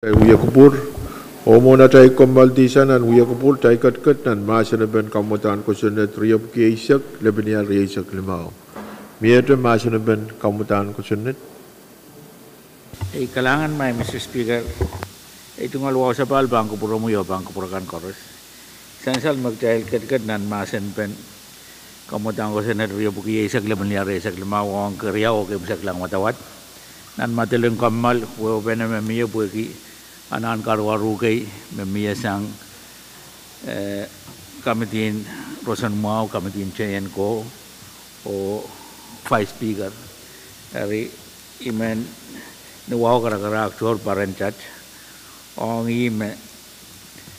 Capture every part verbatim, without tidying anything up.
Atail wia kupwur, oh mwohn atail kommoal dihsang nan wia kupwur, kitail ketiket nan mahsen en kamwadahn kosonned riepwiki eisek, lepin riau rieisek limau. Miehte mahsen en kamwadahn kosonned. Ei kalahngan, Madam Speaker. Ei tungoal wahu sapahl pahn kupwuromwi oh pahn kupwur akan koaros. Sansal me kitail ketiket nan mahsen en kamwadahn kosonned riepwiki eisek, lepin riau rieisek limau, ong keriau oh keimwseklahng wadawad. Nan madel en kommoal, wehwehpene me mie pwehki anahn karuwaru kei me mie sang, eh, Committee en Roson Mwahu, Committee en Teien Ko, oh Vice Speaker. Eri I men, ni wahu karakarahk tohr pahrentat, ong ih me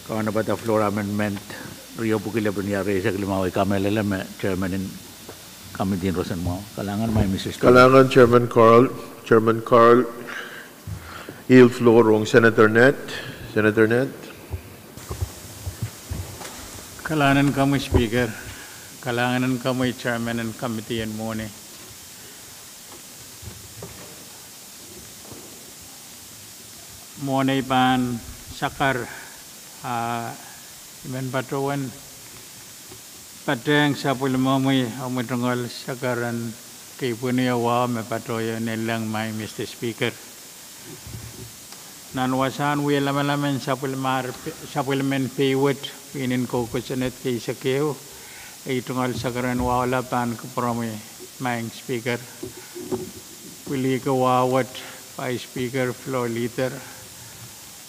kaunopada floor amendment riepwiki lepin riau rieisek limau, I kamehlele me Chairman en Committee en Roson Mwahu. Kalahngan, Madam Speaker. Kalahngan, Chairman Carl. Chairman Carl, I yield floor ong Senator Ned. Senator Ned. Kalahngan en komwi Speaker. Kalahngan en komwi Chairman en Committee en Mwohni. Mwohni pahn sakar, ah, I men patohwan patehng sapwellimomwi omwi tungoal sakar en keipweni oh wahu me patohwan lelehng, Madam Speaker. Nan wasahn wia lamalam en sapwellimen pei wet, pwihn en kou kosonned kei eisek ehu, ei tungoal sakar en wahu lap pahn kupwuromwi, Madam Speaker. Pwilihki wahu wet, Vice Speaker, Floor Leader,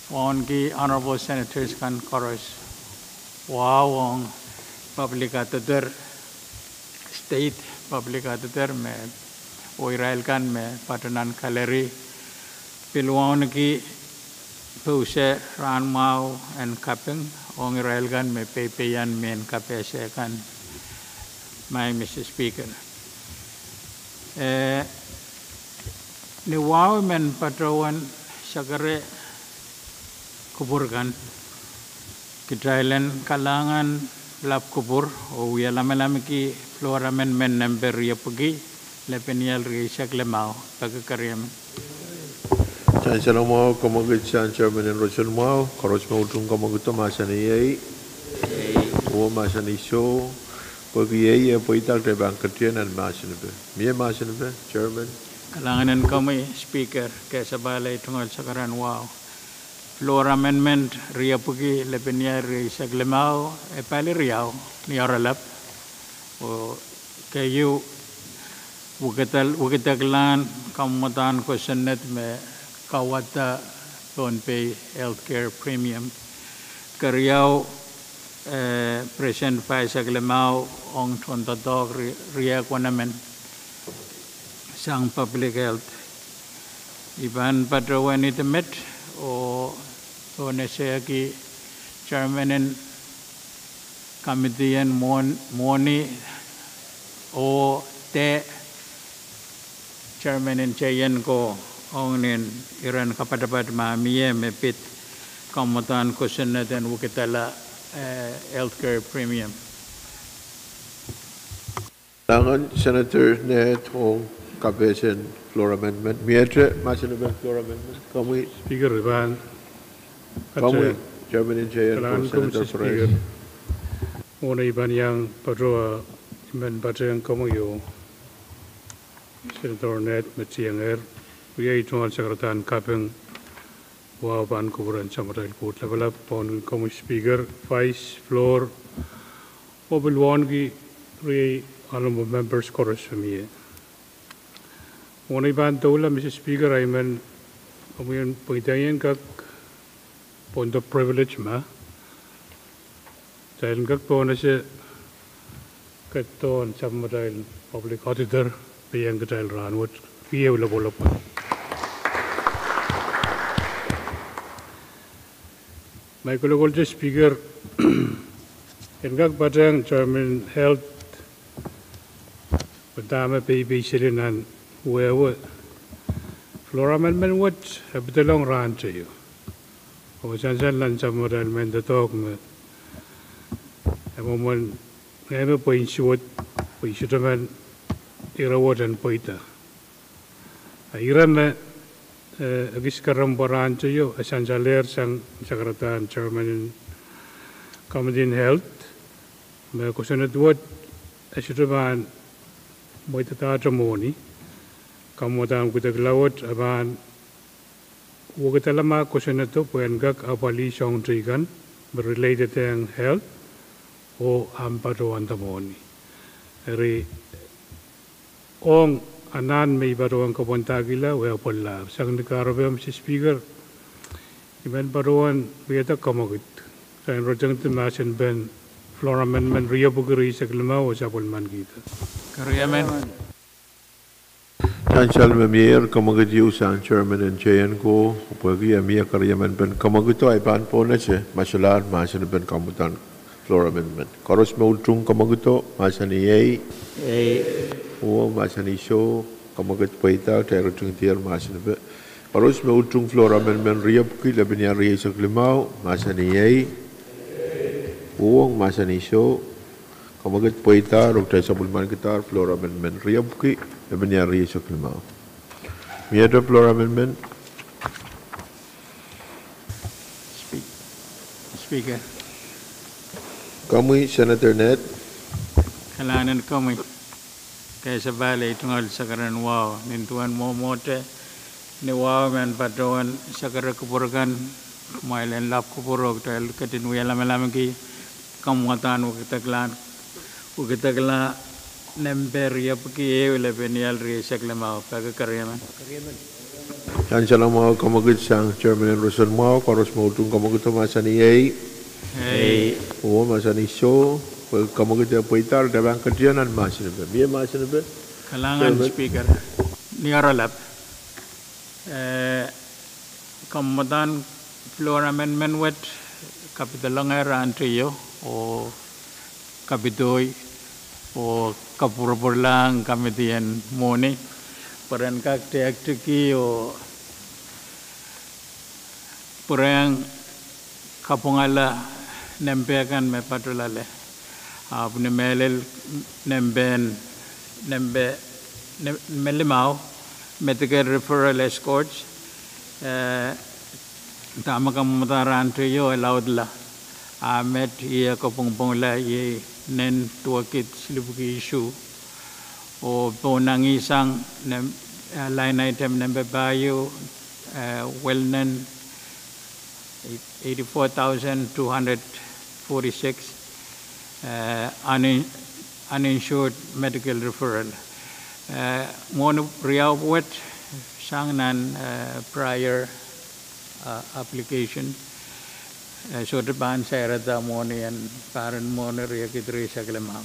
wauneki Honorable Senators kan koaros, wahu ong Public Auditor, State Public Auditor me, oh irail kan me patohwan kalari, pil wauneki pousehn rahn mwahu en kaping ong irail kan me peipeian mehn kapehse kan, Madam Speaker. Eh, ni wahu I men patohwan sakar kupwur kan, kitail en kalahngan lap kupwur oh wia lamalamki floor amendment nempe riepwiki lepin riau rieisek limau. Peki keriemen. Sansal mwahu, kamwekid sang Chairman en Roson Mwahu, koaros me utung kamwekid mahsanih ei, oh mahsanih soh, pwehki ei e pweida, kitail pahn ketin nan mahsanipe. Mie mahsanipe, Chairman. Kalahngan en komwi Speaker, kehlail tungoal sakar en wahu. Floor amendment riepwiki lepin riau rieisek limau, e pali riau ni oaralap, oh keieu wekidek, wekideklahn kamwadahn kosonned me kauwada Pohnpei healthcare premium. Keriau, eh, percent pahisek limau ong tohndoadoahk ri-, riehk wenemen sang public health. I pahn patohwan idawehn met oh, oh nesehki Chairman en Committee en Mwohn-, Mwohni oh de Chairman en Teien Ko ong nin iren kapatapat ma mie me pid kamwadahn kosonned en wekidala, eh, healthcare premium. Kalahngan Senator Ned ong kapehsen floor amendment. Miehte mahsen en floor amendment. Komwi Speaker, I pahn, komwi Chairman en Teien Ko, Senator Perez. Mwohni, I pahn iang patohwan I men patehng komwi oh Senator Ned me tiengehr, riei tungoal sakaradahn kaping wahu pahn kupwuren Samatail Koht Lapalap, pwon komwi Speaker, Vice, floor, oh pil wauneki riei honorable members koaros me mie. Mwohni, I pahn doula Mister Speaker, I men, omw en pweida I en kak pohnda privilege ma kitail en kak pohnese ketidohn sapwellimatail public auditor me iang kitail rahnwet, ieu lopwolopwol. Mai kolokolte Speaker, en kak patehng Chairman Health, pwe dahme peipei seli nan wehwe, floor amendment wet e pedolong rahn teio. Oh sansal nan sapwellimatail mehn doadoahk me e mwomwen ngehi me pwein suwed, pwein sutemen ire wet en pweida. A ire me eh, ekis kerempwa rahnteio, e sansalehr sang sakaradahn chairman en Committee en Health, me kosonned wet e sohte pahn mweidadahte mwohni. Kamwadahn wekidekla wet e pahn wekidala ma kosonnedo pwe en kak apwalih soahng teikan me related ong health oh ahpw patohwanda mwohni. Eri ong anahn me I patohwan kapwandakihla, wia pwellahr. Sang ni kahrepe, Mister Speaker, I men patohwan wiahda kamwekid sang en rotingdi mahsen pen floor amendment riepwiki rieisek limau oh sapwellimanikihda. Keriemen. Sansal me mie kamwekid ieu sang chairman en J N ko, pwehki e mie keriemen pen kamwekido, I pahn pohnese ma solahr mahsen pen kamwadahn floor amendment. Koaros me utung kamwekido, mahsanih ei. Ei. Uhwong, mahsanih soh. Kamwekid pweida, kitail rotingdier mahsen pen. Koaros me utung floor amendment riepwiki lepin ial rieisek limau, mahsanih ei. Uhwong, mahsanih soh. Kamwekid pweida, oh kitail sapwellimanikidahr floor amendment riepwiki lepin ial rieisek limau. Miehte floor amendment. Spe-, Speaker. Komwi Senator Ned. Kalahngan en komwi. Kasapahl ei tungoal sakaradahn wahu, nin duwen mwomwohte ni wahu men patohwan sakarada kupwur kan, kumwail en lap kupwur oh kitail ketin wia lamalamki kamwadahn wekidekla, wekidekla nempe riepwiki ehu lepin ial rieisek limau. Peki keriemen. Sansal mwahu, kamwekid sang chairman en roson mwahu. Koaros me utung kamwekido, mahsanih ei. Ei. Uhwong, mahsanih soh. Pwe kamwekid e pweida, kitail pahn ketido nan mahsen pen. Mie mahsen pen. Kalahngan Speaker. Ni oaralap, eh, kamwadahn floor amendment wet kapidolongehr rahnteio oh kapidoi oh kapwurpwurlahng committee en mwohni pwe ren kak tehteki oh pwurehng kapwungala nempe kan me patohlahte. Ahpw ni mehlel nempe, nempe, ne-, me limau, medical referral escorts, eh, dahme kamwadahn rahnteio e laudla. A met iei e kapwungpwungla iei nen duwekid silipwiki isuh. Oh pohnangih sang nem-, eh, line item nempe pahieu, eh, welnen eighty-four thousand two hundred forty-six, eh, unin-, uninsured medical referral. Eh, mwohni riau wet sang nan, eh, prior, eh, application, eh, sohte pahn sairada mwohni en pahr en mwohni riekid rieisek limau.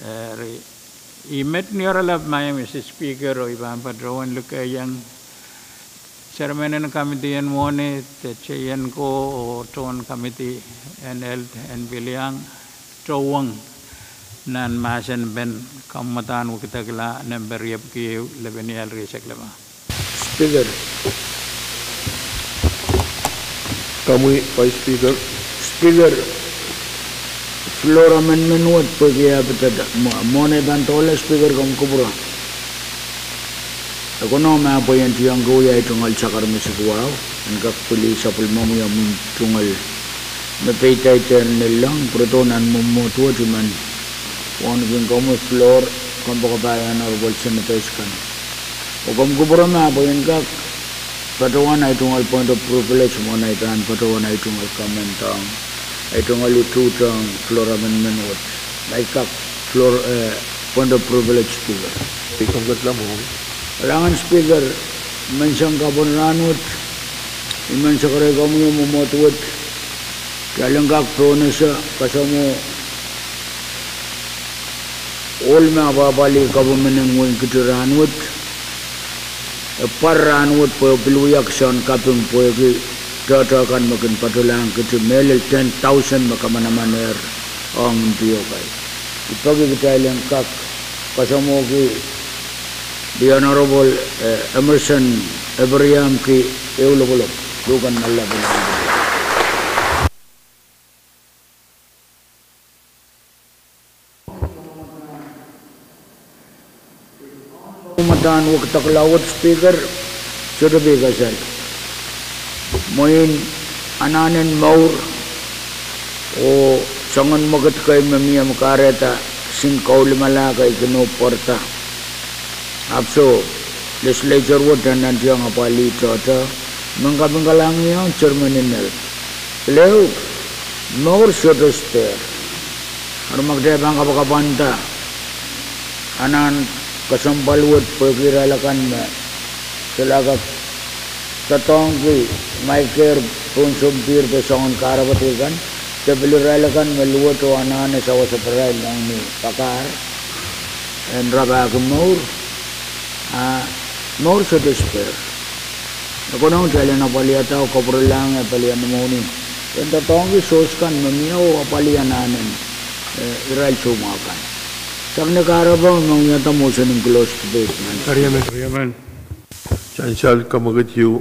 Eh, ri-, I met ni oaralap, Madam Speaker, oh I pahn patohwan lukehiong chairman en committee en mwohni, de J N ko, oh tohn committee en health en pil iang tohwong nan mahsen pen kamwadahn wekidekla nempe riepwiki ehu lepin ial rieisek limau. Speaker. Komwi Vice Speaker. Speaker, floor amendment wet pwehki e pid, mwo-, mwohn ei pahn doula, Speaker, komw kupwure. E kono ma pwe I en tiongki wia ei tungoal sakar me sikiwahu, en kak pwili sapwellimomwi omwi tungoal me peidaidehr ni leng, pwurodo nan mwomwohd wet I men wauneki komwi floor, kompoakepahi Honorable Senators kan. Oh komw kupwure ma pwe I en kak patohwan ei tungoal point of privilege mwohn ei pahn patohwan ei tungoal comment ong, ei tungoal utuht ong floor amendment wet. Ma I kak floor, eh, point of privilege, Speaker. Kalahngan Speaker, menseng kapwung rahnwet, I men sakarada komwi mwomwohd wet, kitail en kak pohnese kasamwo ohl me apwahpwalih kabwomwen en wein Kiti rahnwet, e pwar rahnwet pwe pil wia kihsang kaping pwehki tohtohkan me kin patohlahng Kiti, mehlel ten thousand me kamanamanehr ong India kai. I peki kitail en kak kasamwoki The Honorable, eh, Emerson Ephraim ki ehu lopwolop, luhken nanleng. Kamwadahn wekidekla wet, Speaker, Sohte pei kasal. Mwein anahnen mour oh soangen mwekid kei me mie me kahrehda sin kaulimala kei kin pwarada. Ahpw soh, legislature wet en nantihong apwalih tohto, men kapingkalahngiong chairman en NELD. Pil ehu, mour sohte spare. Eri ma kitail pahn kapakapwanda anahn kesempwal wet pwehki irail akan me solahr kak doadoahngki Medicare pohn sounpihr de soangen kahrepe kan, de pil irail akan me luwet oh anahne sawasparail ong ni pakahr en rapahki mour, a mour sohte spare. E konehng kitail en apwalihada oh kapwurelahng apwalih en mwohni en doadoahngki source kan me mie oh apwalih anahnen, eh, irail soumwahu kan. Sang ni kahrepe, ma wiahda motion en close debate nan. Riemen. Riemen. Sansal kemwekid ieu,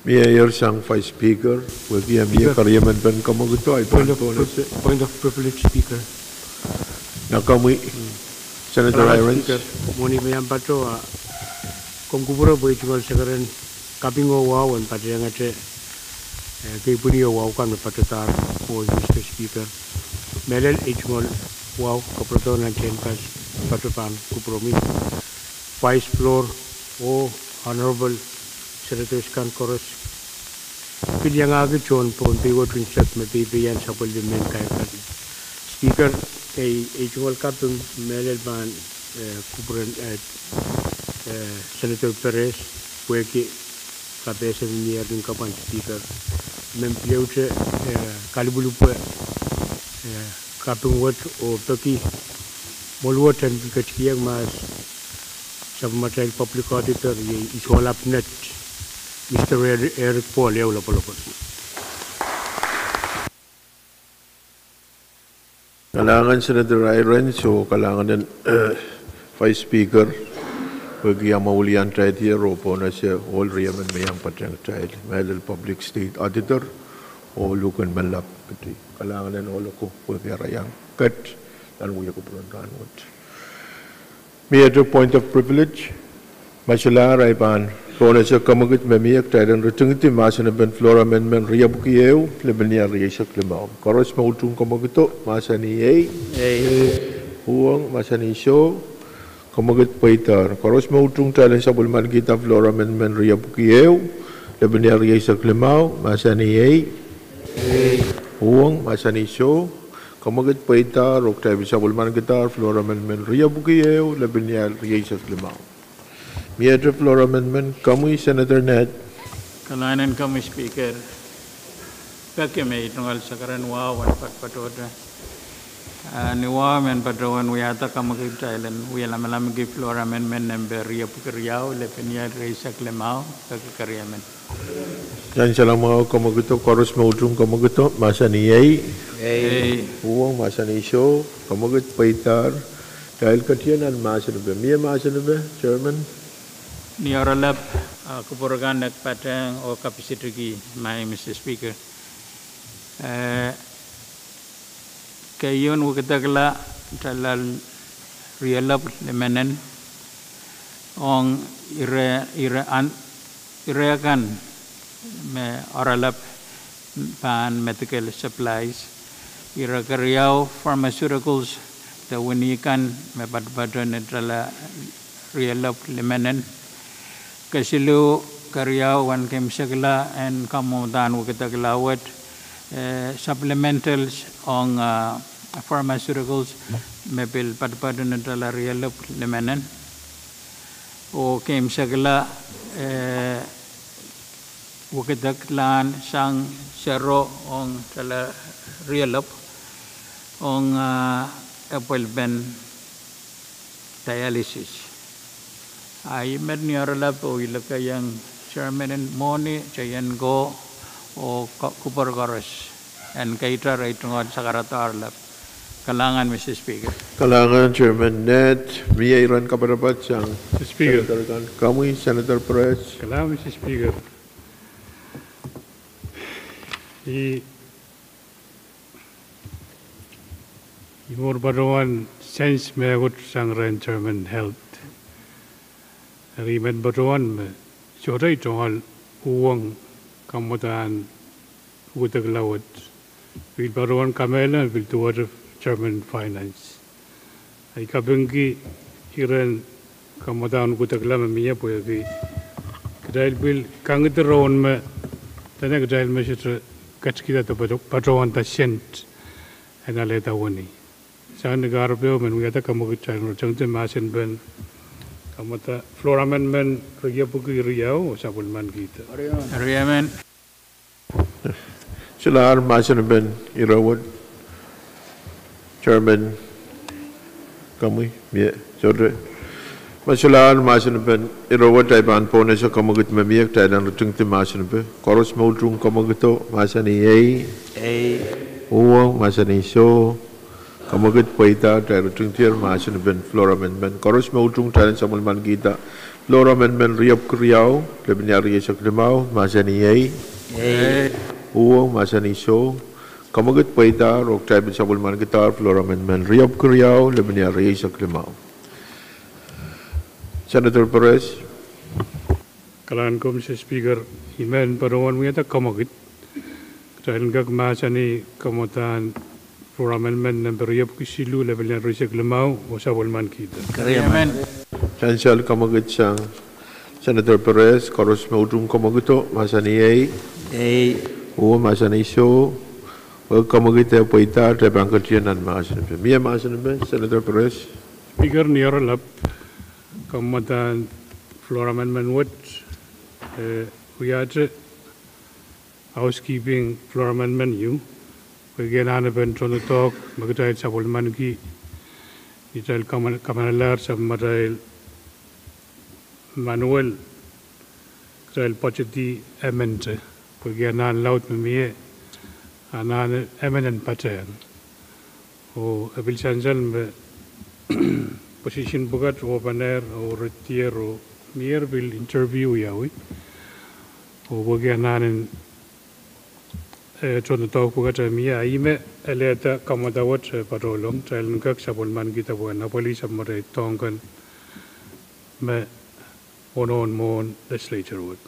mie ier sang Vice Speaker, pwehki e mie keriemen pen kemwekido, ahi pahn point of, point of privilege, Speaker. Nan komwi, Senator Irons. Speaker, mwohni me iang patohwan, komw kupwure pwe ei tungoal sekeren kaping oh wahu en patehngete, eh, kei pwini oh wahu kan me patohdahr, oh Mister Speaker. Mehlel ei tungoal wahu kapwuredo nan tehnpas, patohwan kupwuromwi. Vice Floor, oh Honorable Senators kan koaros. Pil iangahki tohn Pohnpei wet unsek me peipeian sapwellime mehn kair kan. Speaker, ei, ei tungoal kaping mehlel pahn, eh, kupwuren, eh, eh, Senator Perez, pwehki kapehse me mie rin kapwan Speaker. Men pil ehute, eh, kalipwulipwe, eh, kaping wet oh peki mwohn wet en pil ketikihong mahs sapwellimatail Public Auditor, iei Isoalap Net, Mister Eric Paul, ehu lopwolopwol. Kalahngan Senator Irons oh kalahngan en, eh, Vice Speaker, pwehki amwail welian tail dier oh pohnese ohl riemen me iang patehng kitail, mehlel Public State Auditor oh luhk en menlap keti. Kalahngan en ohl oko pwehki ara iang ket nan wia kupwuren rahnwet. Miehte point of privilege, ma solahr, ahi pahn pohnese kemwekid me mie kitail en ritingidi mahsen en pen floor amendment riepwiki ehu, lepin iar rieisek limau. Koaros me utung kemwekido, mahsanih ei. Ei. Uhwong, mahsanih soh. Kemwekid pweidahr. Koaros me utung kitail en sapwellimanikihda floor amendment riepwiki ehu, lepin iar rieisek limau, mahsanih ei. Ei. Uhwong, mahsanih soh. Kemwekid pweidahr, oh kitail pil sapwellimankidahr floor amendment riepwiki ehu, lepin iar rieisek limau. Miehte floor amendment, komwi Senator Ned. Kalahngan en komwi Speaker. Peki me ei tungoal sekeren wahu en patopatohte. Ah, ni wahu men patohwan wiahda kemwekid kitail en wie lamalamki floor amendment nempe riepwiki riau, lepin iar rieisek limau, peki keriemen. Sansal mwahu kemwekido, koaros me utung kemwekido, mahsanih ei. Ei. Uhwong, mahsanih soh, kemwekid pweidahr. Kitail ketin nan mahsen epe. Mie mahsen epe, Chairman? Ni oaralap, ah, kupwur kan nek patehng oh kapisikiki, Madam Mister Speaker. Eh, keieun wekidekla, tala rielopw limenen, ong ire, ire an, ire kan me oaralap pahn medical supplies. Ire keriau pharmaceuticals de wini kan me patopato ni tala rielopw limenen. Kesiluh keriau wen keimwsekla en kamwadahn wekidekla wet, eh, supplementals ong, ah, pharmaceuticals me pil patopato ni tala rielopw limenen. Oh keimwsekla, eh, wekideklahn sang sero ong tala rielopw ong, ah, epwelpen dialysis. Ah, I met ni oaralap oh I lekehiong Chairman en mwohni, Chairman ko, oh ko-, kupwur koaros en keita ei tungoal sakarada oaralap. Kalahngan Mister Speaker. Kalahngan Chairman Ned. Mie iren kapatapat sang Mister Speaker. Senator kan. Komwi Senator Perez. Kalahngan Mister Speaker. I, I mwur patohwan sens mehkot sang rehn Chairman Health. Eri I men patohwan me Sohte I tungoal uhwong kamwadahn ukudekla wet. Pil patohwan kamehlele me pil duwehte Chairman Finance. I kapingki iren kamwadahn ukudekla me mie pwehki kitail pil kangidi rohn me, dene kitail me sohte ketikihda de pato-, patohwenda sent en alehda wenihmw. Sang ni kahrepe ehu, I men wiahda kamwekid kitail en ritengdi mahsen pen kamwadahn floor amendment riepwiki riau oh sapwellimanikihda. Solahr mahsen pen ire wet, Chairman Kamwi, mie, sohte. Ma solahr mahsen pen ire wet, I pahn pohnese kamwekid me mie kitail en ritengdi mahsen pen. Koaros me utung kamwekido, mahsanih ei. Uhwong, mahsanih soh. Kamwekid pweida, kitail ritengdier mahsen pen floor amendment. Koaros me utung, kitail en sapwellimanikihda floor amendment riepwiki riau, lepin riesek limau, mahsanih ei. Uhwong, mahsanih soh. Kamwekid pweida, oh kitail pil sapwellimanikidahr floor amendment riepwiki riau, lepin riesek limau. Senator Perez. Kalahngan ko, Mister Speaker. I men patohwan wiahda kamwekid. Kitail en kak mahsanih kamwadahn floor amendment nempe riepwiki siluh, lepin riesek limau, oh sapwellimanikihda. Sansal kamwekid sang Senator Perez. Koaros me utung kamwekido, mahsanih ei. Uhwong, mahsanih soh. Wehwehki kamwekid e pweida, kitail pahn ketikihong nan mahsen pen. Mie mahsen pen Senator Perez. Speaker, ni oaralap, kamwadahn floor amendment wet, eh, wiahte housekeeping floor amendment ieu, pwehki anahnepen tohndoadoahk me kitail sapwellimaniki, kitail kaman-, kamanalahr sapwellimatail manual, kitail budget amend, pwehki anahn laud me mie, anahn amend en patehng. Oh e pil sansal me position pwukat opener oh retier oh mier pil interview wiawi. Oh pwehki anahn en, eh, tohndoadoahk pwukat e mie, a ih me alehda kamwadahn wet, eh, patohlong, kitail en kak sapwellimanikihda pwehn apwalih sapwellimatail doahk kan me wonohn mwohn legislature wet.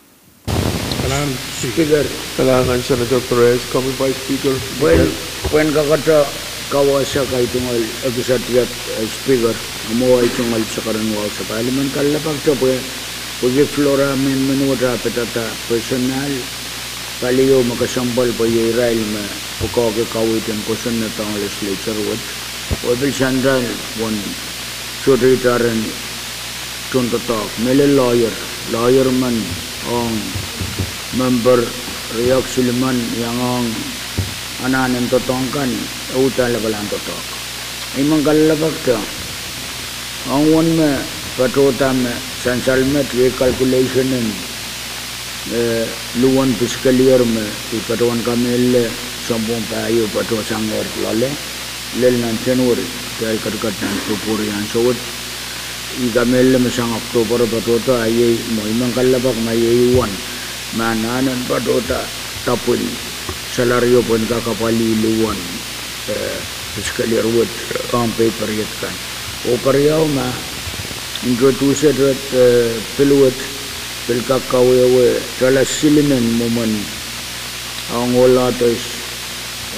Kalahngan Speaker. Kalahngan Senator Perez, komwi Vice Speaker. Pwehn, pwehn kakete kawehsek ahi tungoal ekis tikitik, eh, Speaker, mwo ahi tungoal sakaradahn wahu sapahl. I men kalelapak pwe, pwehki floor amendment wet e pidada personnel, palio me kesempwal pwe iei irail me pwukoahki kaweid en kosonned ong legislature wet. Oh e pil sansal uwen sohte itar en tohndoadoahk, mehlel lawyer, lawyer men ong member riehk silimen iangahki anahn en doadoahk kan, e uhdahn lapalahn doadoahk. I men kalelapak ong uwen me patohda me sansal met iei calculation en, eh, luhwen fiscal year me I patohwan kamehlele sounpwong pahieu patohsangehr loale, lel nan January, kitail ketiket nan February ansou wet. I kamehlele me sang October patohda, a iei mwo. I men kalelapak ma iei uwen me anahn en patohda tapwin salario pwehn kak apwalih luhwen, eh, fiscal year wet, ong pei period kan. Oh keriau ma introducer, eh, pil wet, pil kak kawehwe tala silin en mwomwen ong ohl others,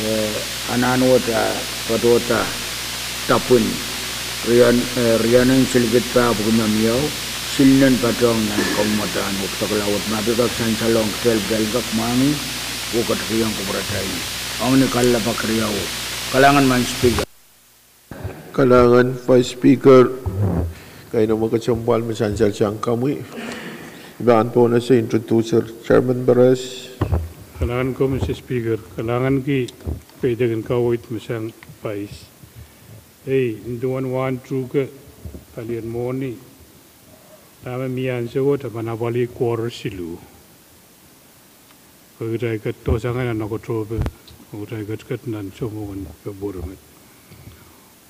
eh, anahn wet e patohda tapwin riehn, eh, riehnen silikid pahr pwuki me miau, silin en patohng nan kamwadahn wekidekla wet, ma pil kak sansalong kitail, kitail kak mwahngih oh ketikihong kupwuratail. Ong ni kalelapak riau. Kalahngan Madam Speaker. Kalahngan Vice Speaker, kainamwe kesempwal me sansal sang komwi. I pahn pohnese introducer Chairman Perez. Kalahngan ko Mister Speaker, kalahngan ki peidek en kaweid me sang Vice. Ei, nin duwen wahn tuhke palien mwohni, dahme mie ansou wet e pahn apwalih quarter siluh. Pwe kitail ket dohsangehr nan October, oh kitail ketiket nan soumwong en February met.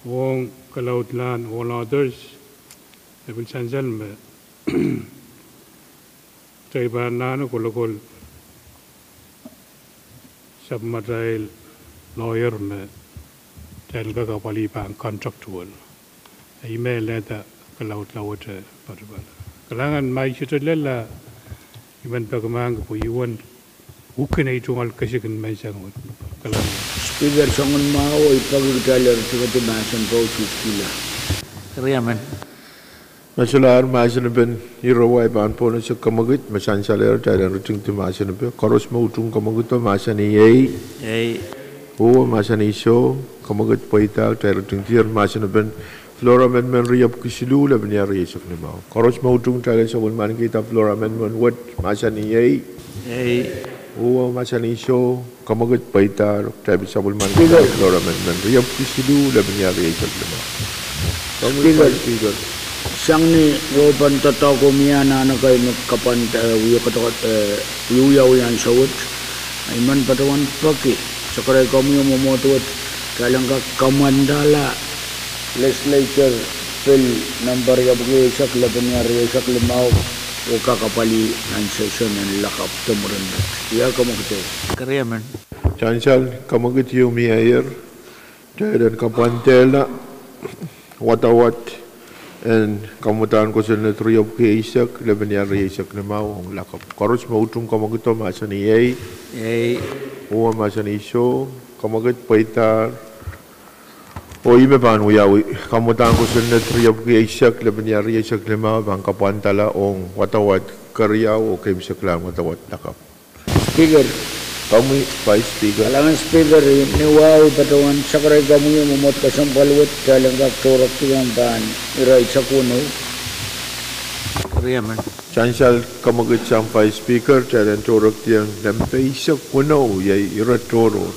Ong kalaudlahn ohl others, e pil sansal me kitail pahn anahne kolokol sapwellimatail lawyer me kitail kak apwalih pahn contractual. Ih me lelehda kalaudla wet e patpene. Kalahngan, ma I sohte lel, a I men peki mahk pwe I uwen ukin ei tungoal kesik en menseng wet. Kalahngan. Speaker, soangen mwahu oh I peki kitail en tiketi mahsen poususkila. Eri amen. Me solahr mahsen en pil ire wai pahn pohnese kemwekid me sansalehr, kitail en ritingdi mahsen en pil. Koaros me utung kemwekido mahsanih ei. Ei. Uwe mahsanih soh, kemwekid pweida, kitail ritingdier mahsen en pil. Floor amendment riepwiki siluh, lepin ia rieisek limau. Koaros me utung, kitail sapwellimaniki floor amendment wet, mahsanih ei. Ei. Uwe mahsanih soh, kemwekid pweida, kitail sapwellimaniki floor amendment riepwiki siluh, lepin ia rieisek limau. Speaker, Speaker. Sang ni wehwehpen doadoahk oh mie anahn ekei me kapwand, eh, wie kodokodo, eh, wiewia wia ansou wet. I men patohwan peki sekerei komwi oh mwomwohd wet, kitail en kak kamwandala legislature bill number riepwiki eisek, lepin ia rieisek limau, oh kak apwalih nan session en lakapw de mwurin met. Ia kemwekido. Eri amen. Sansal kemwekid ieu mieier, kitail en kapwandehla wadawad en kamwadahn kosonned riepwiki eisek, lepin ia rieisek limau ong lakapw. Koaros me utung kemwekido mahsanih ei. Ei. Uwe mahsanih soh, kemwekid pweida. Oh ih me pahn wiawi, kamwadahn kosonned riepwiki eisek, lepin ia rieisek limau pahn kapwandala ong wadawad keriau oh keimwseklahn wadawad lakapw. Speaker. Komwi Vice Speaker. Kalahngan Speaker, ni wahu I patohwan sakerei komwi oh mwomwohd kesempwal wet, kitail en kak tohrohrki ong pahn ire eisek weneu. Eri amen. Sansal kemwekid sang Vice Speaker, kitail en tohrohrki ong nempe eisek weneu, iei ire tohrohr.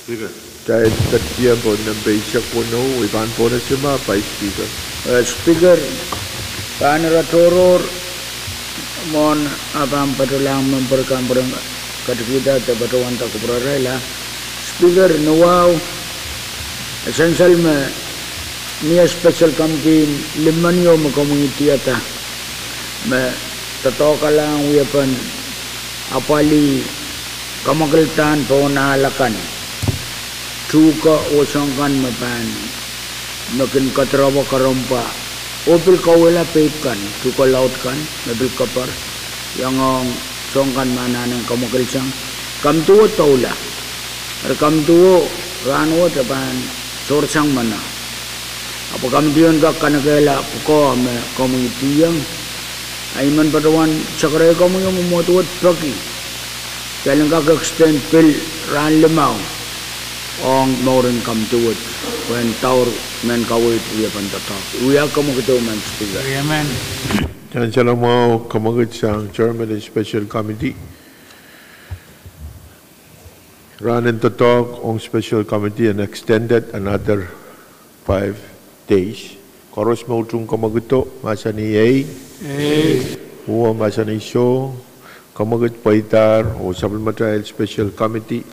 Speaker. Kitail ketikihong pohn nempe eisek weneu, I pahn pohnese ma Vice Speaker. Eh, Speaker, pahn ire tohrohr, mwohn ah pahn patohlahng member kan pwurehng ketikihda de patohwanda kupwurarail. Speaker, ni wahu, e sansal me mie special committee limmen ieu me komwi idihada me doadoahklahng wiepen apwalih kamwakildahn pohn ahl akan, tuhke oh soahng kan me pahn, me kin kadirepwa, kerempwa, oh pil kauwehla peik kan, tuhke laud kan me pil keper, iangohng soahng kan me anahne kamwakilsang. Kamwidih doula, eri kamwidih rahn wet e pahn sohrasang meno. Ahpw kamwidih en kak kanekehla pwukoa me komwi idihong. I men patohwan sakerei komwi oh mwomwohd wet peki kitail en kak extend pil rahn limau ong mouren kamwidih wet, pwehn daur mehn kaweid wiepen doadoahk. Wia kemwekido, Madam Speaker. Sansal mwahu kemwekid sang Chairman en Special Committee. Rahn en doadoahk ong Special Committee en extended another five days. Koaros me utung kemwekido mahsanih ei. Ei. Uwe mahsanih soh, kemwekid pweidahr oh sapwellimatail Special Committee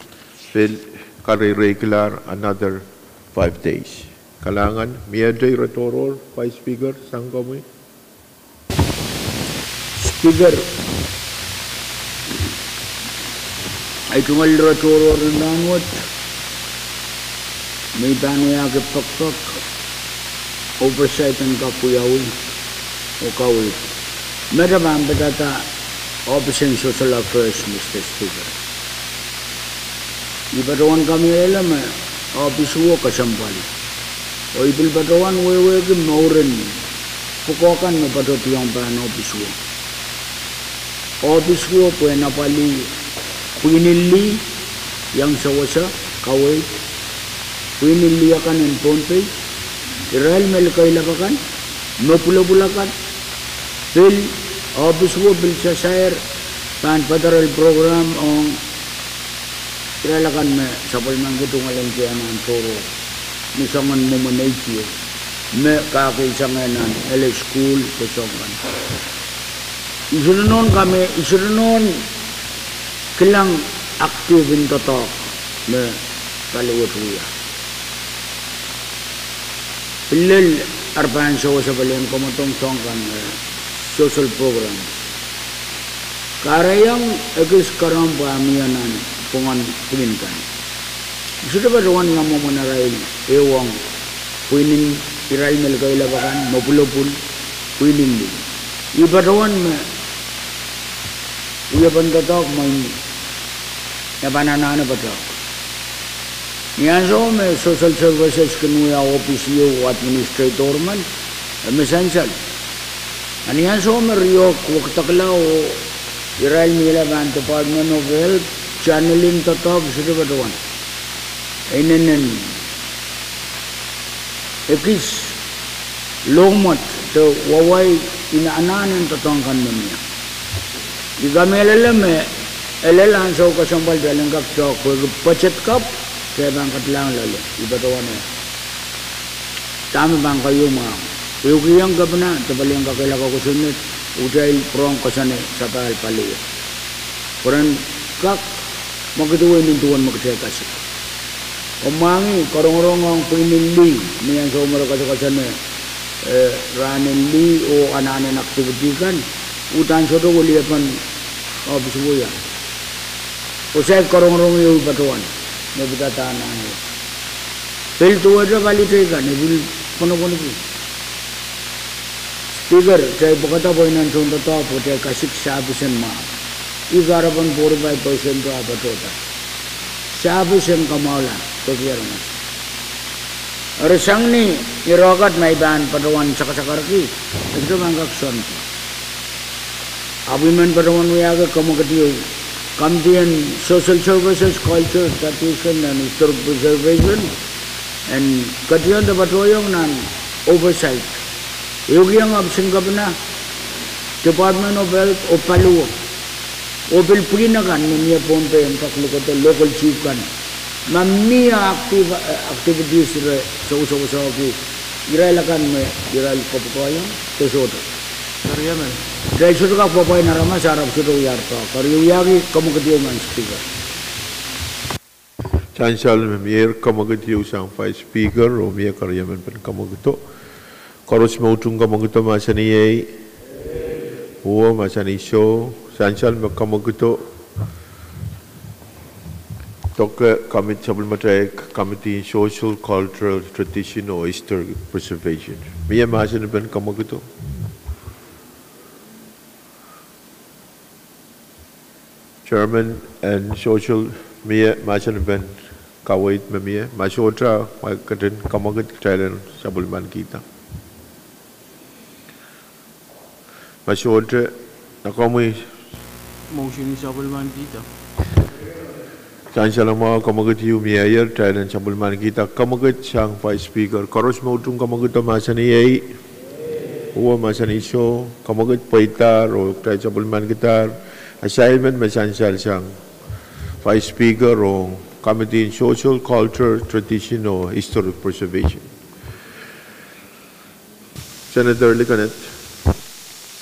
pil kareireikilahr another five days. Kalahngan. Miehte ire tohrohr, Vice Speaker, sang komwi. Speaker, ei tungoal ire tohrohr en rahn wet me I pahn wiahki pekpek, oversight en kak wiawi oh kaweid. Met e pahn padahkda ohpis en Social Affairs, Mister Speaker. I patohwan kamehlele me ohpis wo kesempwal, oh I pil patohwan wehwehki mouren pwukoa kan me patohdiong pahn ohpis wo. Ohpis wo pwehn apwalih pwihn en lih, iang sewese, kaweid, pwihn en lih akan en Pohnpei, irail me likeilep akan, me pwulopwul akan, pil ohpis wo pil sasair pahn federal program ong irail akan me sapwellimaniki tungoal en kihong nan tohrohr ni soangen mwomwen eighty me kahkeisang nan ele sukuhl de soahng kan. I sohte nohn kame, I sohte nohn kilang active en doadoahk me pali wet wia. Pil lel ar pahn sewese pali en kamwadong soahng kan, eh, social program. Kahrehiong ekis kerempwa mie nan pwungen pwihn kan. I sohte patohwan iang mwomwen arail ehuong pwihn en irail me likeilep akan, me pwulopwul, pwihn en lih. I patohwan me Wiepen doadoahk mwein e pahn anahne patohdo. Ni ansou me social services kin wia ohpis ieu administrator men, e me sansal. A ni ansou me riehk wekidekla oh irail mihla pahn Department of Health, channeling doadoahk sohte patohwan. E inenen ekis lohmwet de wawai en anahn en doadoahk kan me mie. I kamehlele me e lel ansou kesempwal pahn lingkak tohk pwehki budget kapw, de pahn kadlahng loale, I patohwan e dahme pahn keieu mwahu. Ehukiong kepina, de palien kakehlaka kosonned, utail pwurehng koasoane sapahl paliwe. Pwe ren kak mwekid wei nin duwen me kitail kasik. Komw mwahngih, karongorong ong pwihn en lih, ni ansou me re koasokoasoane, eh, rahn en lih oh anahn en activity kan, uhdahn sohte weliepen ohpis wia. Oh saik karongorong ieu patohwan, me pidada anahn wet. Pil duwehte pali teikan, e pil pwonopwonki. Speaker, kitail pwekada pweinen tohndoadoahk pwe kitail kasik sahpis en mwahu. Ih kahrepen forty-five percent ah patohda. Sahpis en kamwahula, peki aramas. Eri sang ni ire kat me I pahn patohwan sakasakarki, e sohte pahn kak soanki. Ahpw I men patohwan wiahki komwekid ieu, Committee en Social Services, Culture, Tradition and Historic Preservation, en ketiong de patohiong nan oversight. Ehukiong ohpisin kepina, Department of Health oh paliwe, oh pil pwihn akan me mie Pohnpei en kak lukodo local chief kan. Ma mie active, eh, activities re sewesewesehki irail akan me irail koapworopwor iang, de sohte. Eri emen. Irail sohte kak pwapwain aramas, ahpw sohte wiahrdo. Eri I wiahki komwekid ieu, Madam Speaker. Sansal me mie komwekid ieu sang Vice Speaker, oh mie keriemen pen komwekido. Koaros me utung komwekido mahsanih ei. Uwe mahsanih soh. Sansal me komwekido. Doke komwekid sapwellimatail Committee en Social, Cultural, Tradition oh Historic Preservation. Mie mahsen pen komwekido. Chairman en Social, mie mahsen pen kaweid me mie? Ma sohte, ma ketin komwekid, kitail en sapwellimanikihda. Ma sohte, nakomwi? Motion en sapwellimanikihda. Sansal mwahu, komwekid ieu mieier, kitail en sapwellimanikihda komwekid sang Vice Speaker. Koaros me utung komwekido mahsanih ei. Uwe mahsanih soh. Komwekid pweidahr oh kitail sapwellimanikidahr assignment me sansal sang Vice Speaker oh Committee en Social, Culture, Tradition oh Historic Preservation. Senator Likened.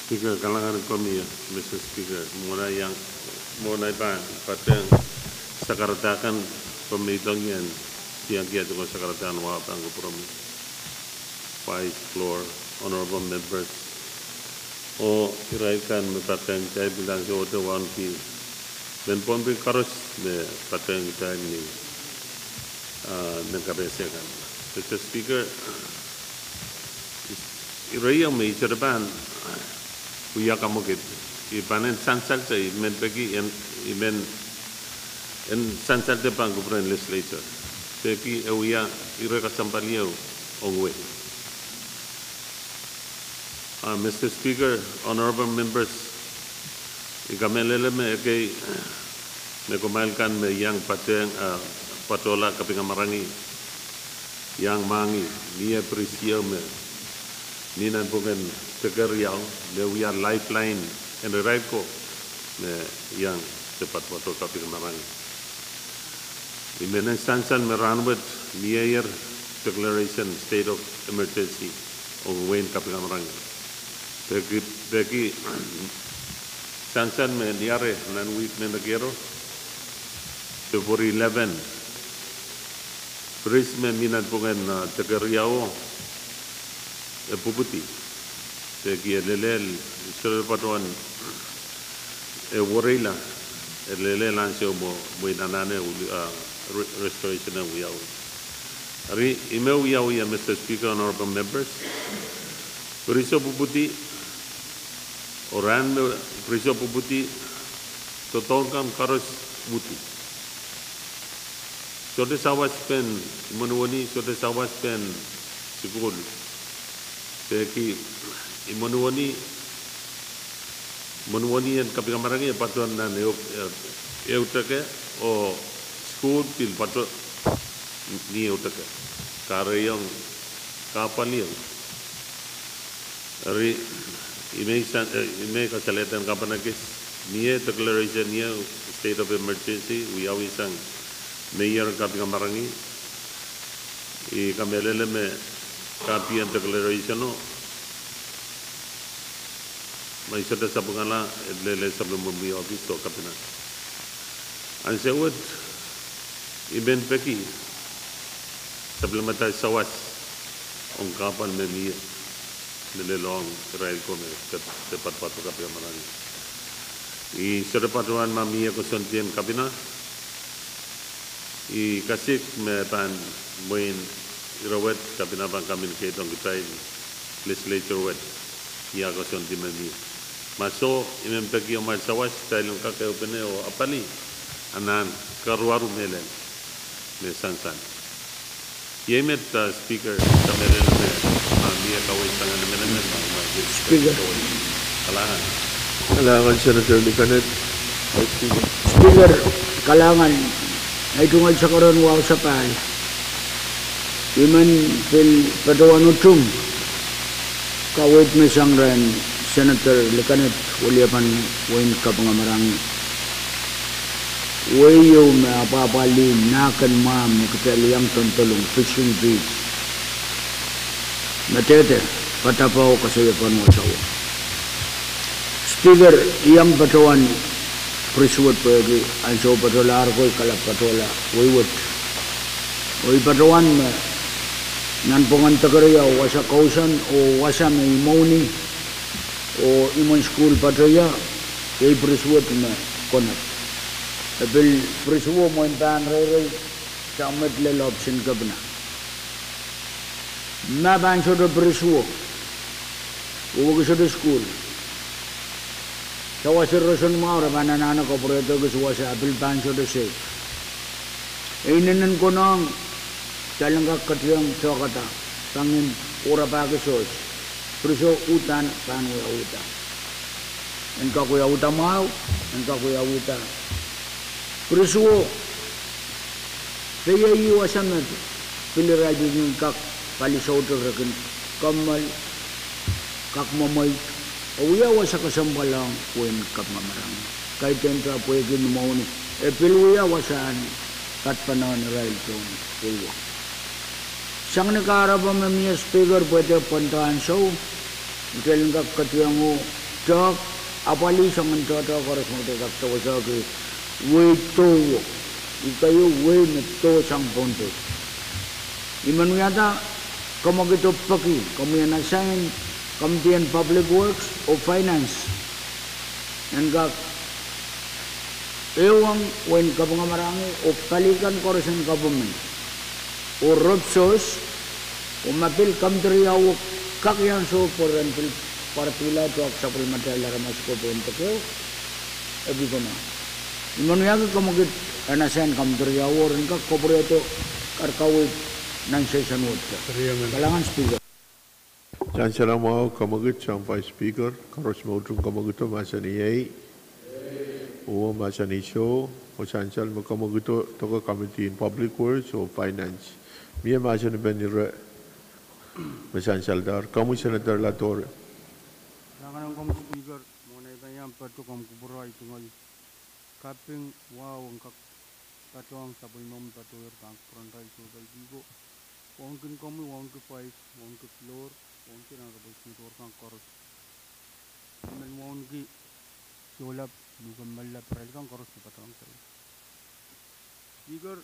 Speaker, kalahngan en komwi, Mister Speaker, mwohn ahi iang, mwohn ahi pahn patehng sakarada kan, komwi idongien tiangki aduwen sakarada en wahu pahn kupwuromwi. Vice, floor, honorable members, oh irail kan me patehng kitail pil ansowohte wauneki, mehn Pohnpei koaros me patehng kitail ni, ah, mehn kapehm kan. Mister Speaker, ire ieu me I sohte pahn wia komwekid, I pahn en sansalte, I men peki en, I men en sansalte pahn kupwuren legislature. Peki e wia ire kesempwal ieu ong wehi. Ah, Mister Speaker, honorable members, I kamehlele me ekei me kumwail kan me iang patehng, ah, patohla kapingamarangi, iang mwahngih, mie bridge ieu me mi nanpwungen Tekeriau, me wia lifeline en irail ko me iang de patopato kapingamarangi. I men en sansal me rahnwet mieier declaration state of emergency ong wehin kapingamarangi. Peki, peki sansal me liare nan wihk me nekiero, February eleven, bridge me mi nanpwungen, ah, Tekeriau e pwupwudi. Peki e lelel, sohte patohwan e wereila, e lelel ansou mwo, mwein anahne, ah, re-, restoration e wiawi. Eri, I me wiawi, Mister Speaker, honorable members, bridge o pwupwudi, oh rahn me bridge o pwupwudi, Soahng kan koaros uhdi. Sohte sawas pen imwen wini, sohte sawas pen sukuhl. Pwehki imwen wini, imwen wini en kaping kamarain e patohwan nan ehu, eh, ehu teke, oh sukuhl pil patohwan ni ehu teke. Kahrehiong, kahpwaliong. Eri, I men, eh, I men kasalehda en kapana kis, mie declaration ieu state of emergency, wiawi sang me ier kaping kamarain. I kamehlele me kapien declaration o, ma I sohte sapwungala, e lelehng sapwellimomwi ohpis oh kapina. Ansou wet, I men peki sapwellimatail sawas ong kahpwal me mie, me lelohng irail ko me de, de patopato kaping kamarain. I sohte patohwan ma mie koasoandi en kapina. I kasik me pahn mwein ire wet kapina pahn communicate ong kitail legislature wet, ia koasoandi me mie. Ma soh, I men peki amwail sawas, kitail en kak ehupene oh apwalih anahn karuaru mehlel me sansal. Iei met, ah, Speaker, kamehlele me, ah, mie kaweid sang emenemen, ah, ah, Speaker. Kalahngan. Kalahngan Senator Likaneth. Speaker, kalahngan, ei tungoal sakaradahn wahu sapahl. I men pil patohwan utung kaweid me sang rehn Senator Likaneth, weliepen wehin Kapengamarain. Wehi ieu me apwahpwalih nahken mwahmw me kitail iang doandoalong fishing beach. Metehte, padapao, koasoiepen wasao. Speaker, I iang patohwan Prisuwed pwehki ansou patohlahr ko I kalap patohla wehi wet. Oh I patohwan me nanpwungen deke riau, wasa kousoan oh wasa me imwounih oh imwen sukuhl patohla, iei Prisuwed me konehng. E pil Prisuwed mwein pahn reirei sang met lel ohpis en kepina. Ma pahn sohte Prisuwed, wehwehki sohte sukuhl, sawas roson mwahu re pahn anahne kapwurehdo kis wasa, pil pahn sohte sehd. E inenen konehng, kitail en kak ketieng doahkada, pangin, oh rapahki sohte. Prisuwed uhdahn pahn wia uhdahn. En kak wia uhdahn mwahu, en kak wia uhdahn. Prisuwed, peiei wasa me pil irail pil kin kak pali soutik re kin kommoal, kak mwemwei, oh wia wasa kesempwal ong wehin Kapengamarain. Kaidehn ta pwehki imwounih, e pil wia wasahn padpene irail tohn wehwehk. Sang ni kahrepe me mie Speaker, pwehde pwonda ansou, kitail en kak ketieng oh doahk, apwalih soangen doadoahk koaros me kitail kak sewesehki wehi doh, I keieu wehi me doh sang Pohnpei. I men wiahda komwekid oh peki, komwi en assign Committee en Public Works oh Finance en kak ehuong wehin Kapengamarain oh pali kan koaros en government oh rop sohte, oh ma pil komw riau kak iang soh pwe ren pil pwarada doahk sapwellimatail aramas ko pohn deke, e pil konehng. I men wiahki komwekid en assign komw riau ren kak kapwurehdo kaweid nan session wet. Kalahngan Speaker. Sansal mwahu, komwekid sang Vice Speaker, koaros me utung komwekido mahsanih iei. Uwe mahsanih soh, oh sansal me komwekido doke Committee en Public Works oh Finance. Mie mahsanipen ire me sansaldahr, komwi Senator Latore. Kalahngan ong komw Speaker, mwohn ei pahn iang patoh komw kupwure, I tungoal kaping wahu en kak patohwan sapwellimomwi patohwan pahn kupwuren irail soh pali ko. Wauneki komwi, wauneki Vice, wauneki floor, wauneki nan ropwe Senator kan koaros. I men wauneki sohlap, luke mehlap, irail kan koaros me patohwan kitail. Speaker,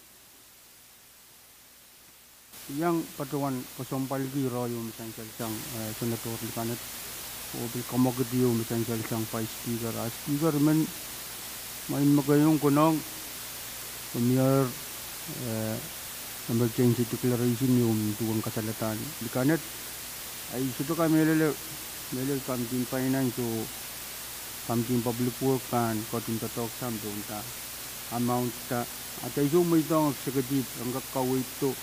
I iang patohwan kesempwalki ire ieu me sansal sang, eh, Senator Likaneth, oh pil komwekid ieu me sansal sang Vice Speaker. Ah Speaker, I men, ma I men keieu konehng, pwe mie, eh, emergency declaration ieu me duwen kasaledahn Likaneth. Ah I sohte kamehlele, mehlel Committee en Finance oh Committee en Public Work pahn ketin doadoahk sang pohn da amount da. Atail soh mweidohng executive en kak kaweid do,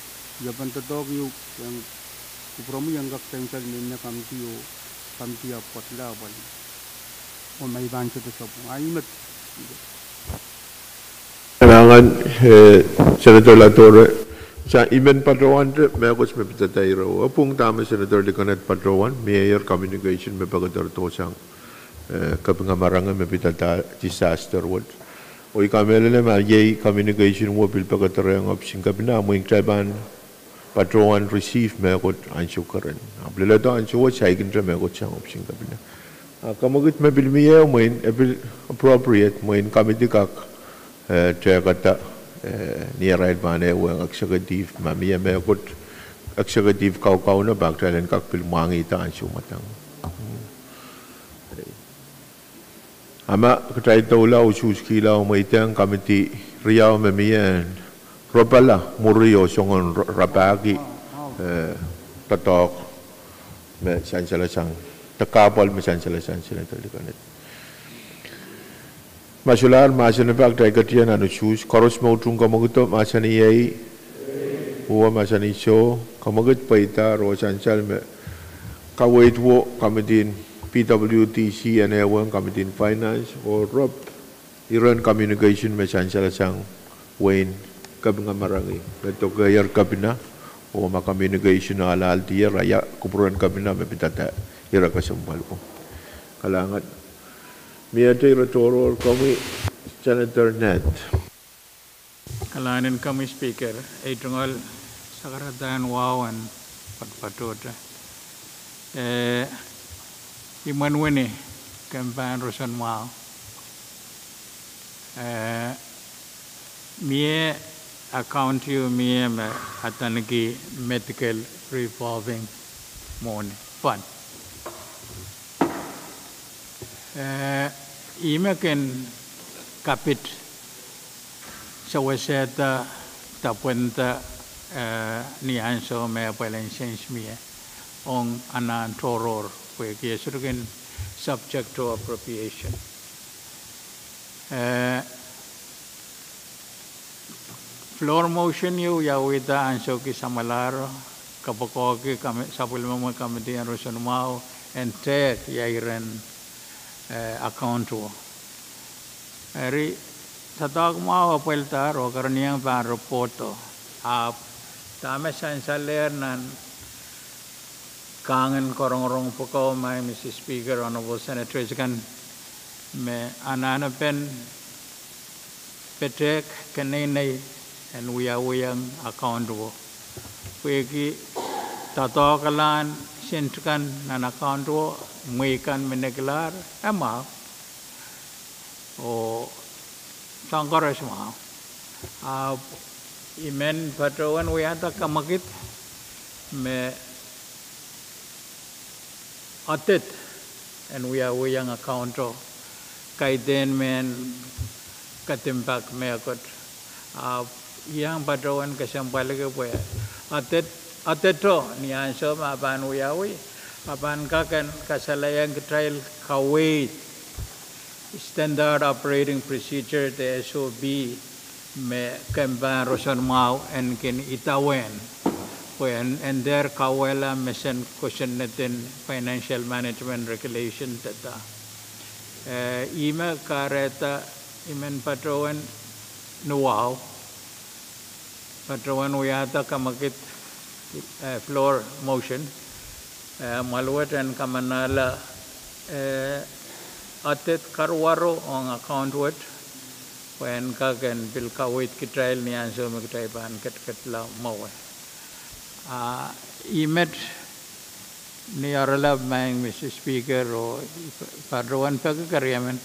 ia pahn doadoahk ieu, en kupwuromwi en kak sansal mehn committee oh committee ahpw pwoatla apwal. Oh ma I pahn sehte sapwung. Ah, I met. Kalahngan, eh, Senator Latore, sa I men patohwante mehkot me pidada ire. E pwung dahme Senator Likoned patohwan, mie ire communication me pekederdo sang, eh, Kapinga Marangi me pidada disaster wet. Oh I kamehlele ma iei communication wo pil pekederehng option Kapinga, mwein kitail pahn patohwan receive mehkot ansou keren. Ahpw leledo ansou wet saikinte mehkot sang option Kapinga. Ah, kemwekid me pil mie mwein, e pil appropriate mwein committee kak, eh, tehkada, eh, ni arail pahn ehuong executive, ma mie mehkot executive kaukauno pak kitail en kak pil mwahngihda ansou mwadang. A ma kitail doula usuhskihla oh mweidehng committee riau me mie en rapahla mwuri oh soangen ra-, rapahki, eh, doadoahk me sansal sang, de kahpwal me sansal sang Senator Likoned. Ma solahr mahsen pak kitail ketin nan usuhs, koaros me utung kemwekido mahsanih ei, uwe mahsanih soh, kemwekid pweidahr oh sansal me kaweid wo committee en P W D C en ehuong committee en finance oh rop iren communication me sansal sang wehin Kapinga Marangi me dokehier Kapinga, oh ma communication alaldier, ia kupwuren Kapinga me pidada ire kesempwal ko. Kalahngan. Miehte ire tohrohr, komwi Senator Ned. Kalahngan en komwi Speaker, ei tungoal sakaradahn wahu en patopatohte. Eh, I mwenmwen kemehn roson mwahu. Eh, mie account ieu mie me adaneki medical revolving mwohni fund. Eh, ih me kin kapit sewesehda, tapwenda, eh, ni ansou me pwelen sens mie ong anahn tohrohr, pwehki e sohte kin subject to appropriation. Eh, floor motion ieu wiawihda ansou ki samwalahro, kapokpoaki kami-, sapwellimomwi committee en roson mwahu en tehk ia iren, eh, account wo. Eri, doadoahk mwahu apwaldahr oh kerenieng pahn report o. Ahpw, dahme sansalehr nan kahngen korongorong pwuko, Madam Speaker, Honorable Senators kan, me anahnepen petehk keneinei en wiawihong account wo. Pwehki doadoahk akan, sent kan nan account wo, mwehi kan me nekilahr, e mwahu. Oh soahng koaros mwahu. Ahpw I men patohwan wiahda kemwekid me audit en wiawihong account o, kaidehn mehn kadimpak mehkot. Ahpw I iang patohwan kesempwaliki pwe audit, audit o ni ansou me e pahn wiawi, e pahn kak en kasalehiong kitail kaweid, standard operating procedure de S O P, me kemehn roson mwahu en kin idawehn, pwe en, en dehr kauwehla mesen kosonned en financial management regulation de da. Eh, ih me kahrehda I men patohwan nuwahu, patohwan wiahda kemwekid, eh, floor motion, eh, mwahl wet en kamanahla, eh, audit karuwaro ong account wet, pwe en kak en pil kaweid kitail ni ansou me kitail pahn ketiketla mwowe. Ah, ih met ni oaralap, Madam Speaker, oh patohwan peki keriemen.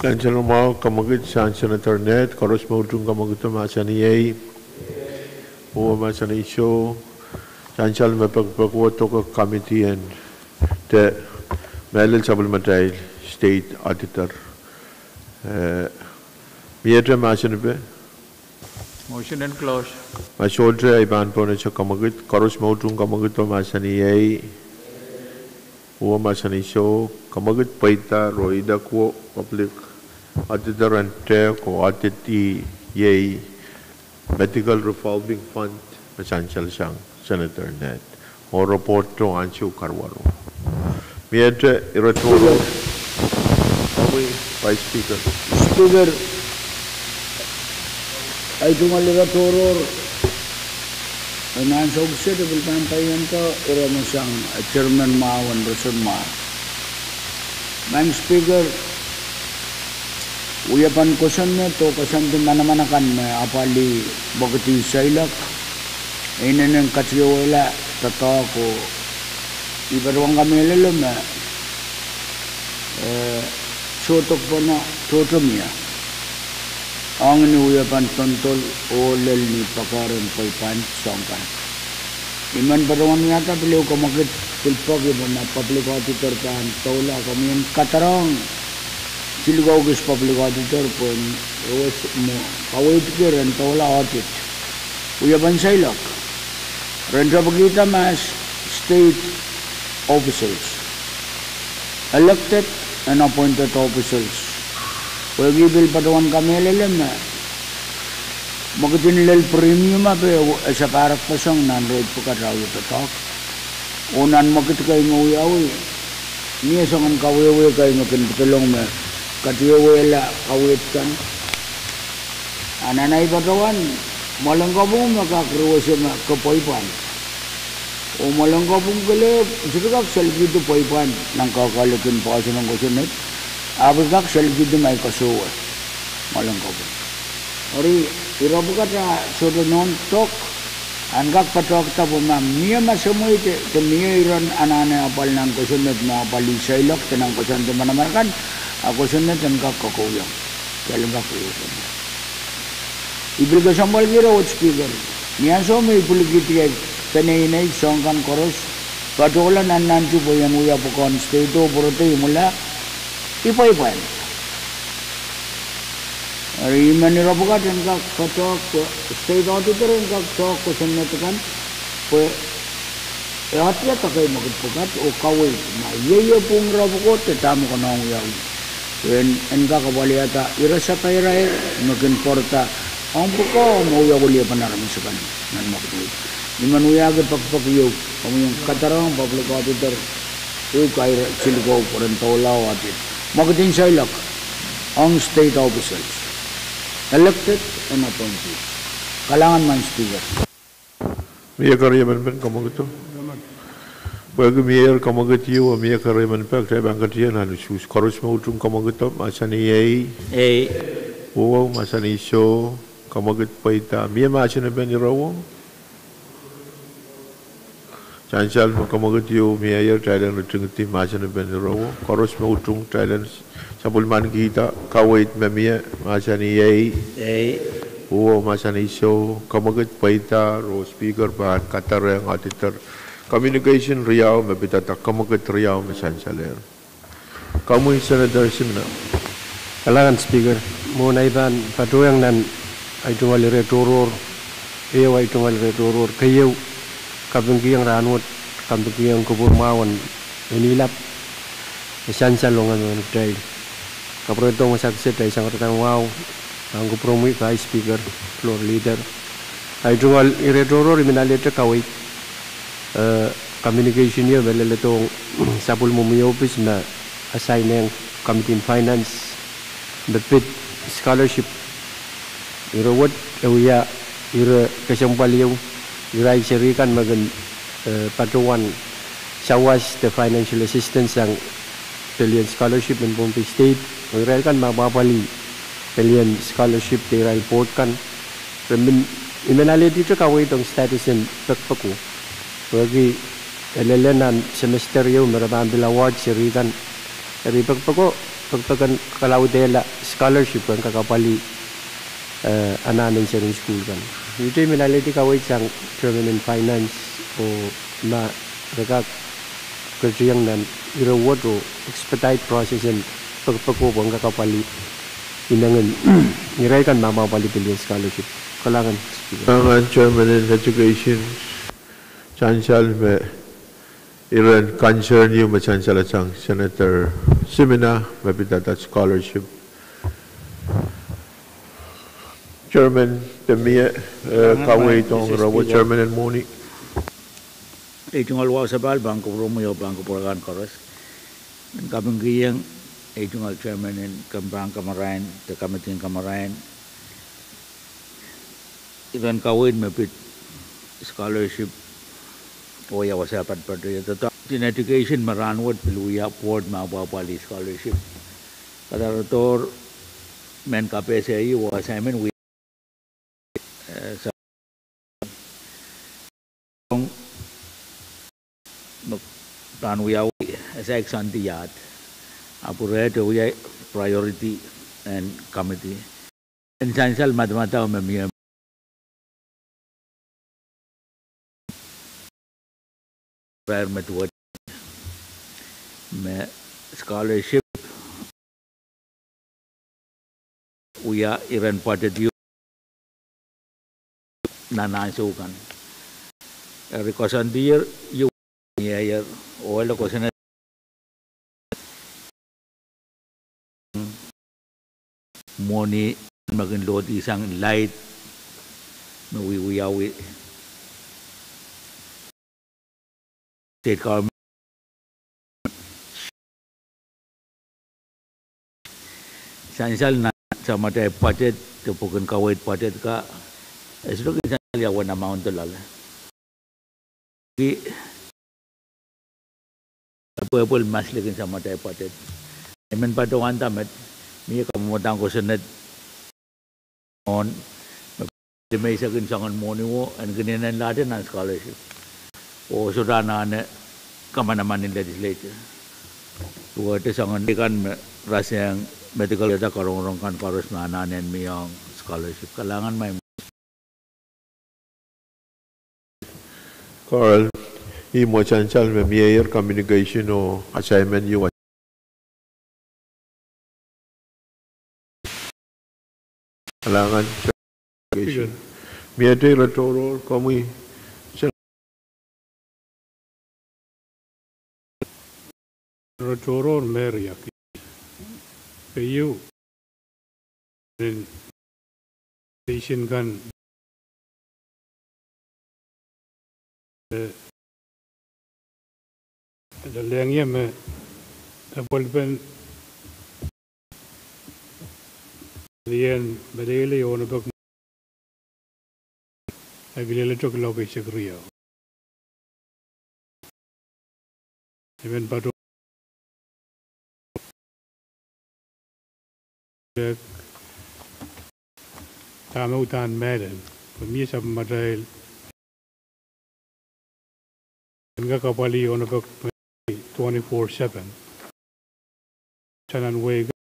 Sansal mwahu kemwekid sang Senator Ned, koaros me utung kemwekido mahsanih ei, uwe mahsanih soh, sansal me pekipek wo doke committee en, de mehlel sapwellimatail State Auditor. Eh, miehte mahsanipe? Motion en close. Ma sohte, I pahn pohnese kemwekid, koaros me utung kemwekido mahsanih ei, Uwe, mahsanih soh. Kamwekid pweida roh idek uwe, public auditor en tehk oh audit iei Medical Revolving Fund me sansal sang Senator Ned. Oh report to ansou karuwaru. Miehte ire tohrohr. Komwi Vice Speaker. Speaker, ahi tungoal ire tohrohr. Nan ansou kiset e pil pahn paiento ire me sang chairman mwahu en roson mwahu. Madam Speaker, wiepen kosonned oh koasoandi manaman akan me apwalih mwekid en seiloak, e inenen katiauwehla doadoahk oh I patohwan kamehlele me, eh, sohte pwon tohto mie ong ni wiepen dondol oh lel ni pakahr en pweipwand soang kan. I men patohwan wiahda pil ehu kamwekid pil peki pwe ma public auditor pahn doula, komwi en kadarohng Silikau kis public auditor pwe en, eh, kaweidki ren doula audit wiepen seiloak, ren tepikihda ma state officials, elected and appointed officials. Pwehki I pil patohwan kamehlele me mwekid en lel premium ape e sapahrek posong nan rate pwukat, ah wia doadoahk. Oh nan mwekid kei me wiawi, mie soangen kawehwe kei me kin pedolong me katiauwehla kaweid kan. A nan ahi patohwan, mwoalen kopwung me kak ruwese me ke pweipwand. Oh mwoalen kopwung kelehpw sohte kak selikihdi pweipwand nan kehkehlik en poahsoan en kosonned, ahpw kak selikihdi ma I koasoia mwoalen kopwung. Eri, ire pwukat a sohte nohn dok, en kak patohkada pwe ma mie ma semweite de mie iren anahne apwal nan kosonned me apwalih seiloak de nan koasoandi manaman akan, a kosonned en kak kokohwiong, de en kak kokohwiong. I pil kesempwalki ire wet Speaker, ni ansou me I pwilikihdi peneinei soang kan koaros patohla nan nantihong pwe I en wia pwukoahn state o pwurodo imwila, I pweipwand. Eri I men ire pwukat en kak patohk pwe state auditor en kak doadoahk kosonned kan pwe e audited ekei mwekid pwukat oh kaweid ma ieiei pwung ire pwukoa de dahme konehng wiawi, en, en kak apwalihada ire sapairair me kin pwarada ong pwukoa me wia weliepen aramas akan nan mwekid. I men wiahki pekipek ieu, komwi en kadarohng public auditor, oh kair Silikau pwe ren doula audit mwekid en seiloak ong state officials, elected and appointed. Kalahngan Madam Speaker. Mie keriemen pen kamwekid? Pwehki mie kamwekid ieu, mie keriemen pen, kitail pahn ketido nan usuhs. Koaros me utung kamwekid, mahsanih ei. Ei. Uwe, mahsanih soh. Kamwekid pweida. Mie mahsen pen irewo? Sansal me kamwekid ieu mieier, kitail en ritingidi mahsen pen irewo. Koaros me utung, kitail en sapwellimanikihda kaweid me mie, mahsanih ei. Ei. Uwe, mahsanih soh. Kamwekid pweida, roh Speaker pahn kadarohng auditor communication riau me pidada kamwekid riau me sansalehr. Komwi Senator Simina. Kalahngan Speaker, mwohn ahi pahn patohwanohng nan ahi tungoal ire tohrohr, ehu ahi tungoal ire tohrohr keieu, kapingkihong rahnwet, kapingkihong kupwur mwahu en Inilap, me sansal ong emenemen kitail. Kapwuredohng wasa kiset ahi sangeradahn wahu, ong kupwuromwi Vice Speaker, Floor Leader. Ahi tungoal ire tohrohr I men alehdi kaweid, eh, communication ieu me leledohng sapwellimomwi ohpis me assign-ehng Committee on Finance me pid scholarship. Ire wet e wia ire kesempwal ieu, irail seri kan me kin, eh, patohwan sawas de financial assistance sang pelien scholarship en Pohnpei State, oh irail kan me apwalih pelien scholarship de irail board kan. Re men, I men alehdi kaweid ong status en pekpeko. Pwehki e lel nan semester ieu me re pahn pil award seri kan. Eri pekpeko, pekpek en kalaudehla scholarship kan kak apwalih, eh, anahn en seri en sukuhl kan. Ihte I men alehdi kaweid sang Chairman en Finance oh ma re kak ketiong nan ire wet oh expedite process en pekpeko pwehn kak apwalih inengen irail kan me apwalih pelien scholarship. Kalahngan Speaker. Kalahngan Chairman en Education, sansal me Iren concern ieu me sansal sang Senator Simina me pidada scholarship. Chairman, de mie, eh, kaweid ong Mister Speaker. Chairman en mwohni. Ei tungoal wasa pahn kupwuromwi oh pahn kupwur akan koaros. En kapingkihong ei tungoal chairman en kemp en kamarain, de committee en kamarain. Iren kaweid me pid scholarship, oh ia wasa patpato, ia doadoahk en education me rahnwet pil wia board me apwapwalih scholarship. Kadarodohr mehn kapehse ieu oh assignment wia, eh, sa- ong me pahn wiawi, eh, saik soandi iahd. Ahpw irail te wia priority en committee. En sansal madamadau me mie me duwehte me scholarship wia iren budget ieu nan ansou kan. Eri koasoandier ieu, mie ier, oh ele kosonned mwohni me kin lohdi sang light me wiwiawi state government. Sansal nan samatail budget, de pwuken kaweid budget ka, e sohte kin sansal ia uwen amount loale. Ki, e pwepwel mas likin samatail budget. I men patohwanda me mie kamwadang kosonned on, me pil meisekin soangen mwohni wo, en kin inenlahte nan scholarship. Oh sohte anahne kamanaman en legislature. Duwehte soangen kan me rasehng medical, de karongorong kan koaros me anahne en mie ong scholarship. Kalahngan mai. Carl, ih mwo sansal me mie ier communication oh assignment ieu. Kalahngan, communication. Mie te ire tohrohr, komwi. Ire tohrohr me riakid. Keieu, en station kan, eh, e lelehng ie me, e pwelpen lien meleilei onopek, e kileletok lokaia eisek riau. I men patohwan dahme uhdahn mehlel, pwe mie sapwellimatail en kak apwalih onopek twenty-four seven. Sanan wei kan,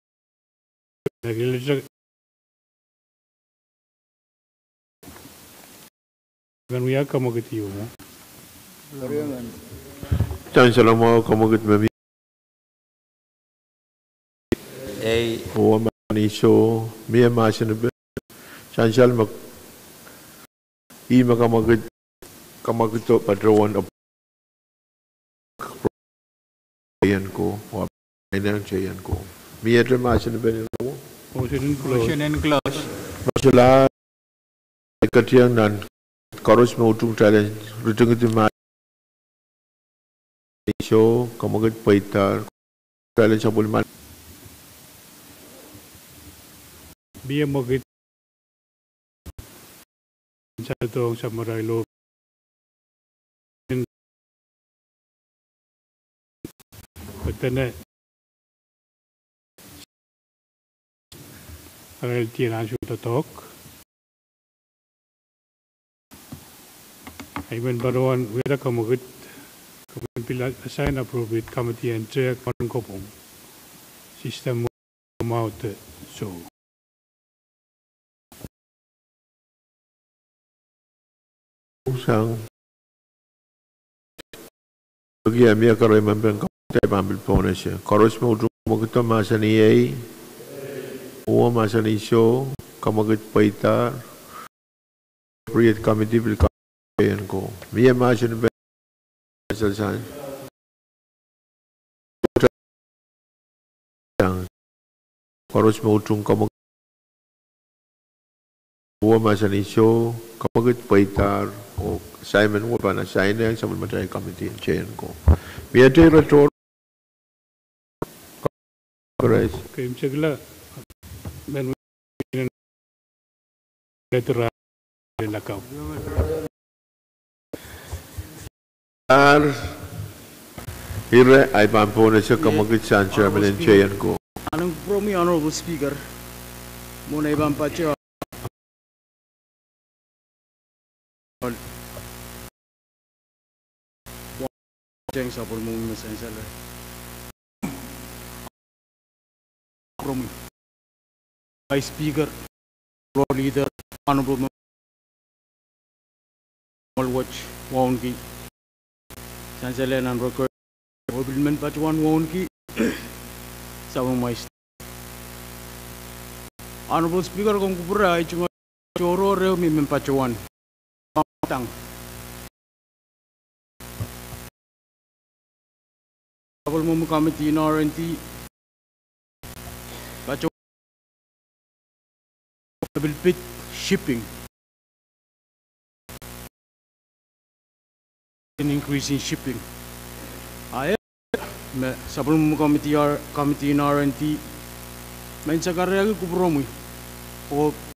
e kileletok. Kan wia kamwekid ieu mwo. Sansal mwahu, kamwekid me mie. Ei. Oh mahsanih soh, mie mahsen epen. Sansal me ih me kamwekid, kamwekid patohwan en ko, wa, en ko. Miehte mahsen epen ire wo. Motion en close. Motion en close. Motion la, e ketiong nan koaros me utung, kitail en ritingidi mahsen soh, kamwekid pweida, kitail en sapwellime. Mie mwekid sansal dohng sapwellimatail oh, en, pwe dene arail tien ansou doadoahk. I men patohwan wiahda kamwekid, kamwekid pil assign appropriate committee en tehk en kopwung. System mwahu de soh. Sang. Oke, mie karaimampen kitail pahn pil pohnese. Koaros me utung kamwekid mahsanih ei. Uwe mahsanih soh, kamwekid pweida. Appropriate committee pil ka- en ko. Mie mahsen epen, sansal sang. Koaros me utung kamwekid, uwe mahsanih soh, kamwekid pweidahr, oh Simon wepana saineng, sapwellimatail committee en J N ko. Mie tei retohr. Krais. Keimwseklahng, men Ar ire, I pahn pohnese kamwekid sang chairman en J N ko. Anahn kupwuromwi Honorable Speaker, mwohn ei pahn patohwan teng sapwellimomwi me sansal. Vice Speaker, Floor Leader, Honorable Mem-, Mol wet wauneki, sansal nan record, oh pil men patohwan wauneki, sapwellimomwi. Honorable Speaker, komw kupwure, ahi tungoal tohrohr ehu me I men patohwan tang. Sapwellimomwi committee en R and D, patohwan pil pid shipping, an increase in shipping. A e me sapwellimomwi committee R, committee en R and D, men sakarehki kupwuromwi, oh